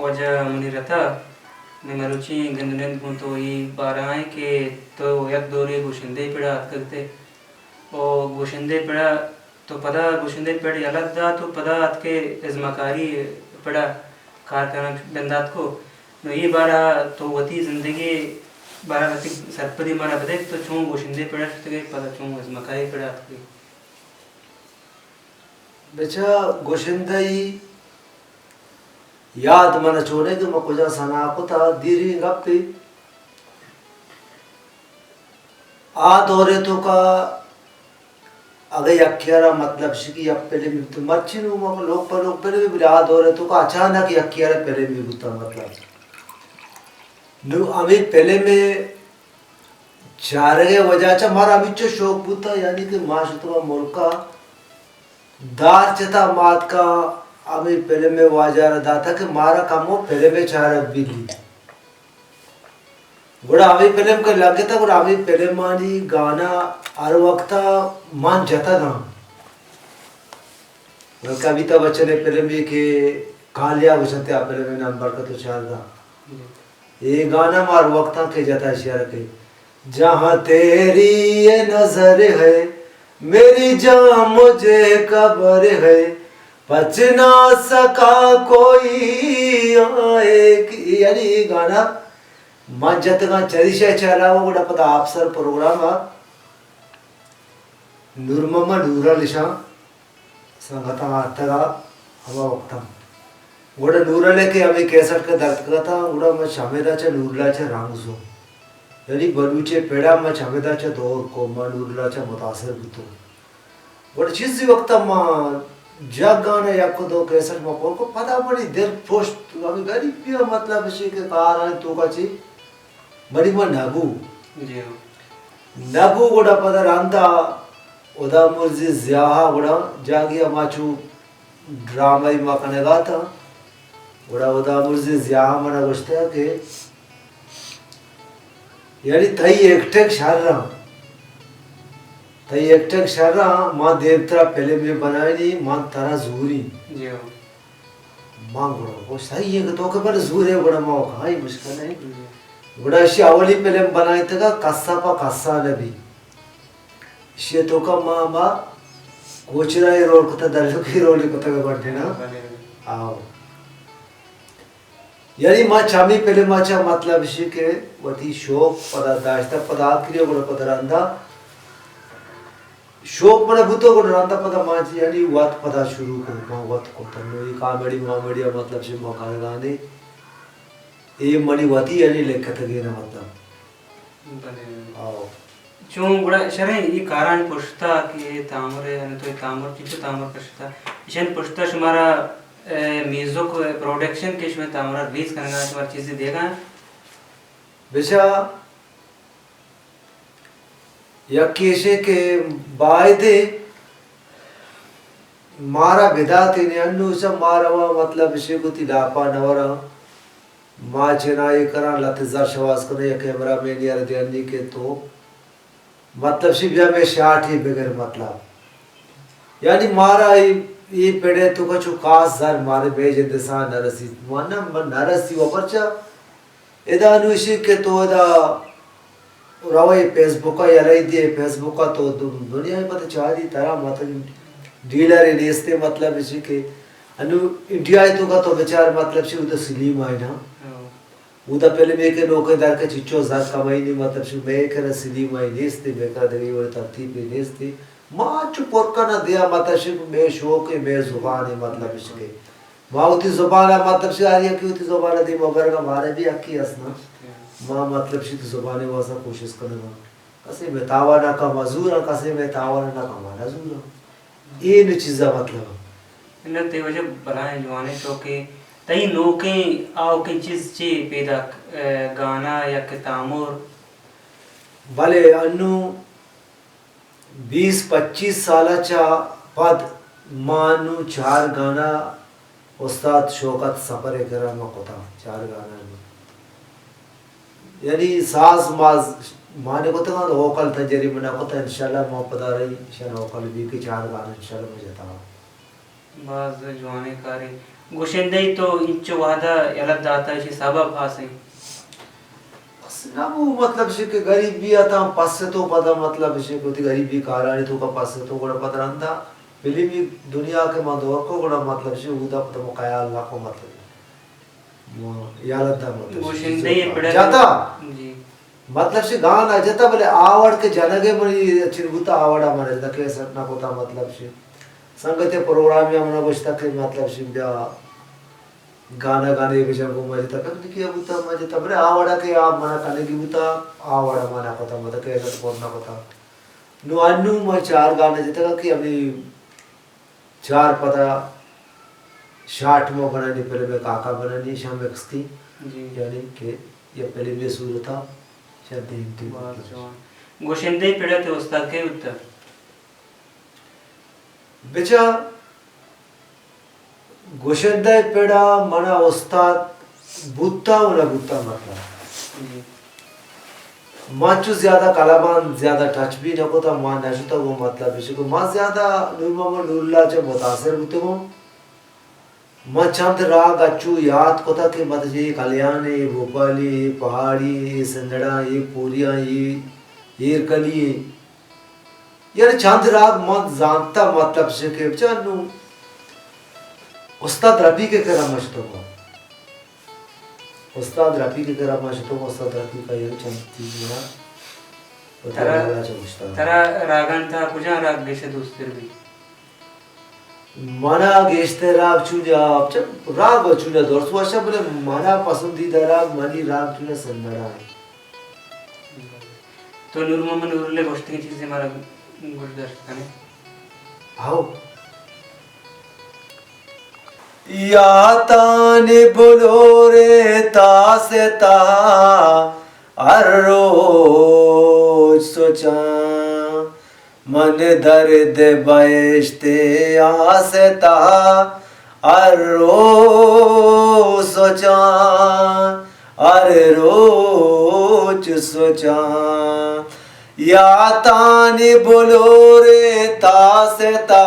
واجہ منیر عطا، نی مروچی گند نند گوں تو ای بارہ ایں کہ تو یک دورے گوشندے پڑا اتکگ تے، او گوشندے پڑا تو پدا گوشندے پڑ یلہ دات و پدا اتکے ازمکاری پڑا کار کنگ بندات کو۔ نو ای بارہ تو وتی زندگی بارہ وتی سرپدی مارا بدے تو چون گوشندے پڑا شتگے پدا چون ازمکاری پڑا اتکے؟ بچا گوشندہ ای یاد من چونے کہ ما کجا سنا کتا دیریں گپے۔ آ دورے تو کا اگہ یکے را مطلب شکی یک فلم تو مرچی نو ما لوگ پر لوگ فلم بلے آ دورے تو کا اچانک یکے را فلم بوتا مطلب۔ نو ہمیں فلم چارگ ء وجہ چہ مارا ہمینچو شوق بوتا، یعنی کہ ما شتگاں ملک ء دار چتا ماتکاں ہمے فلم ء واجہ را داتا کہ مارا کمو فلم ء چارگ بیلی۔ گڑا ہمے فلم کہ لگتا گڑا ہمے فلمانی گانا ہر وقتا من جتگاں۔ بلکہ امیتابھ بچن ء فلم ء کہ کالیا گوشنتے آ فلم ء نمبر کتو چاردہ۔ اے گانا مار وقتاں کہ جتا شیئر کئی۔ جہاں تیری یہ نظر ہے، میری جان مجھے خبر ہے، بچ نہ سکا کوئی آئے کہ، یعنی اے گانا من جتگاں چریشہ چہ علاوہ گڑا پدا آپسر پروگرام آ نور محمد نورا نشان سنگتاں آتگ ء ہما وقتاں۔ گڑا نورل ء کہ ہمے کیسٹ کہ درتکگ اتاں، گڑا من چمیدا چہ نورلا چہ رنگ زوں۔ یعنی بلوچ ء پڑا من چمیدا چہ دور کو، من نورلا چہ متاثر بوتوں۔ گڑا چیزی وقتا من جاگانا یک و دو کیسٹ من پر کو، پدا منی دل پشت، ہمے غریبی ء مطلب اشی کہ کارانی توکا چی منی ما نبو۔ جی ہاں۔ نبو گڑا پدا رندا ہدا مرزی ضیاء گڑا جاگہے ما چو ڈرامہ ما کنگا تا۔ گڑا ہدا مرزی ضیاء منا گوشتا کہ یعنی تئی ایکٹنگ شر ہاں، تئی ایکٹنگ شر ہاں، ما دیمترا فلم بنائینی، ما ترا زوری۔ جی ہاں۔ من گڑا گوشت، صحیح ہے کہ تو کہ بلے زور ہے، گڑا ما کہاں ہی مشکل ہے۔ گڑا اشی اولی فلم بنائینتگا کسا پا کسا نبی۔ اشی تو کا ما، ما کوچرا ہی رول کتا، دلو کی رول کتا بنتے نا۔ بلے۔ آؤ۔ یعنی ما چمی فلم اچا مطلب اشی کہ وتی شوق پدا داشتا، پدا آخری گڑا پدا رندا شوق منا بوتو گڑا رندا پدا ما چی یعنی وت پدا شروع کو، ما وت کو تنو ای کامیڈی مامیڈی مطلب چی ما کنگانے۔ اے منی وتی یعنی لکھتگی نا مطلب۔ بلے۔ آو۔ چون گڑا شریں ای کارانی پشتا کہ اے تامر ہے، یعنی تو اے تامر چیچو تامر کشتا۔ ایشانی پشتا شمارا، اے، میوزک پروڈکشن کہ شمے تامرا ریلیز کنگا، شمارا چیزی دیگا؟ بچا یکے ایشیں کہ بایدے مارا بداتینے، انو چہ مارا وا مطلب اشی گوتی لاپا نورا ما چنائی کراں، لت زر شواز کناں، یک کیمرہ مین یار دیانی کہ تو مطلب شی بیا میں شاٹ ہی بگر مطلب۔ یعنی مارا ای، ای پڑے تو کچو خاص زر مارے بے جندسان نرسی۔ مانا من نرسی و پرچا ادا نوشی کہ تو ادا روئے فیس بک ء یلہ دیئے، فیس بک ء تو دو-، دنیا ء پتہ چاری ترا مطلب ڈیلر ء نیستے، مطلب اسی کہ انو انڈیا ء تو کا تو بچار مطلب شی ادا سلیم آئی نا۔ ہاں۔ ادا پہلے میں کہ نوکے در کے چچو زر کمائی نہیں، مطلب شی میں کرا سلیم آئی نیستے، میں کرا دگی وڑ ترتیب نیستے۔ ما چو پرکنا دیا مطلب شی میں شوق ہے، میں زبان ہے، مطلب اسی کہ ما وتی زبان ء مطلب شی ہر یکے وتی زبان ء دیما برگ ء مارا بھی حقی است نا۔ ما مطلب شی وتی زبان ء واسا کوشش کنگ ء۔ کسے میں تاوان ء کم ء زور ء، کسے میں تاوان ء نہ کم ء نہ زور ء۔ اے نہ چیز ء مطلب ء۔ انت تئی وجہ بلائیں جوانیں شوقے۔ تئی نوکیں آؤکیں چیز چے پیداک، ء، گانا یا کہ تامر؟ بلے انو بیست پچیس سال ء چہ پد ما نوں چار گانا استاد شوکت سفر ء کرا ما کتاں، چار گانا نوں۔ یعنی ساز ماز ما نہ کتگاں، ووکل تجری منا کتا، انشاءاللہ ما پدا رہی، شن ووکل بھی کہ چار گانا انشاءاللہ ما جتا۔ باز جوانیں کارے۔ گشندہ ءَ تو انچو وہدا یلہ داتا، ایشی سبب ہاسیں؟ بس نہ بو، مطلب شی کہ غریبی اتاں پس تو پدا، مطلب شی کہ وتی غریبی کارانی توکا پس تو، گڑا پد رندا فلمی دنیا کہ من دور کو، گڑا مطلب شی اودا پدا من خیال نہ کو، مطلب من یلہ دا، مطلب شی گشندہ ءِ پڑا جتا۔ جی۔ مطلب شی گانا جتا، بلے آوڑ کہ جنگ ءَ منی چن بوتا، آوڑا من جتا، کیسٹ نہ کتا، مطلب شی سنگتے پروگرام یا منا گوشتا کہ مطلب شی بیا گانا گانے بجن گو، مجتا کم نکی بوتا، مجتا، بلے آوڑا کہ آ منا کنگی بوتا، آوڑا منا کتا، مطلب کیسٹ پر نہ کتا۔ نو انو من چار گانا جتا کہ ابھی چار پدا شارٹ ما بنانی، فلم کاکا بنانی، شام ایکس کی، جی۔ یعنی کہ یہ فلمی صورتا شاید دیم تی۔ باز جوان۔ گشندہ ءِ پڑا تے استاد کئے بوتا؟ بچا گشندہ ءِ پڑا منا استاد بوتا و نہ بوتا، مطلب۔ جی۔ ما چو زیادہ کلبان زیادہ ٹچ بھی نہ کتا، ما نہ شتا، وہ مطلب اش کہ ما زیادہ نور محمد نور اللہ چہ متاثر بوتگوں۔ ما چند راگ اچو یاد کتا کہ مطلب یہ کلیان، یہ بھوپالی، یہ پہاڑی، یہ سندڑا، یہ پوریا، یہ ایرکلی۔ یعنی چند راگ من زانتا، مطلب شی کہ بچار نو استاد رفیق ءِ کرا من شتگوں۔ استاد رفیق ءِ کرا من شتگوں، استاد رفیق ءَ یعنی چند چیز منا وتی ترا، حوالا چہ گوشتا۔ ترا راگان تا کجا راگ گیشتر دوست تر بی؟ منا گیشتر راگ چونیا، چہ راگ و چونیا درست وشا، بلے منا پسندیدہ راگ، منی راگ چونیا سندڑا ہے۔ تو نور محمد نور اللہ گوشتگیں چیزے مارا گوش داشت کنے؟ ہاؤ۔ یاتانی بلورے تاستا ہر روچ سوچاں، من درد بہشت آستا ہر روچ سوچاں، ہر روچ سوچاں۔ یاتانی بلورے تاستا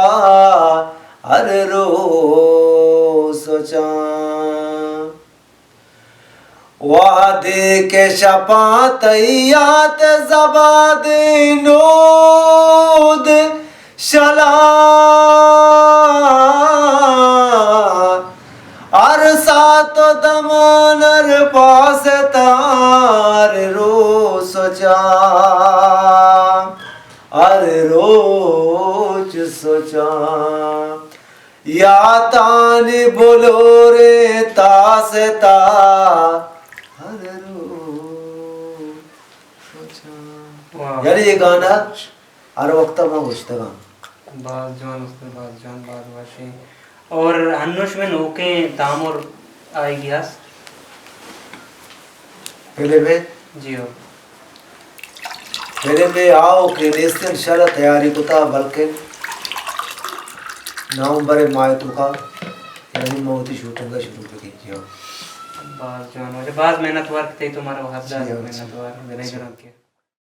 ہر روچ سوچاں۔ وہدے کہ شپاں تئی یات زبادیں نود شلاں، ہر ساعت و دمان ہر پاستا ہر روچ سوچاں، ہر روچ سوچاں۔ یاتانی بلورے تاستا ہر روچ سوچاں۔ واہ۔ یعنی یہ گانا ہر وقت ما گوشتگاں۔ باز جوان استاد، باز جوان، باز وشیں۔ اور ہنوش میں نوکیں تامر آئیگی ہست؟ فلم ہے؟ جی ہو۔ فلم ہے آؤ کہ نیست، انشاءاللہ تیاری کتا، بلکہ نومبر ماہ توکا یعنی ما وتی شوٹنگ شروع بکنیں۔ جی ہو۔ باز جوان، باز محنت وار کتے تو مارا وہد دات، جی ہو، جی۔ محنت وار، بنائی جی۔ گران کے۔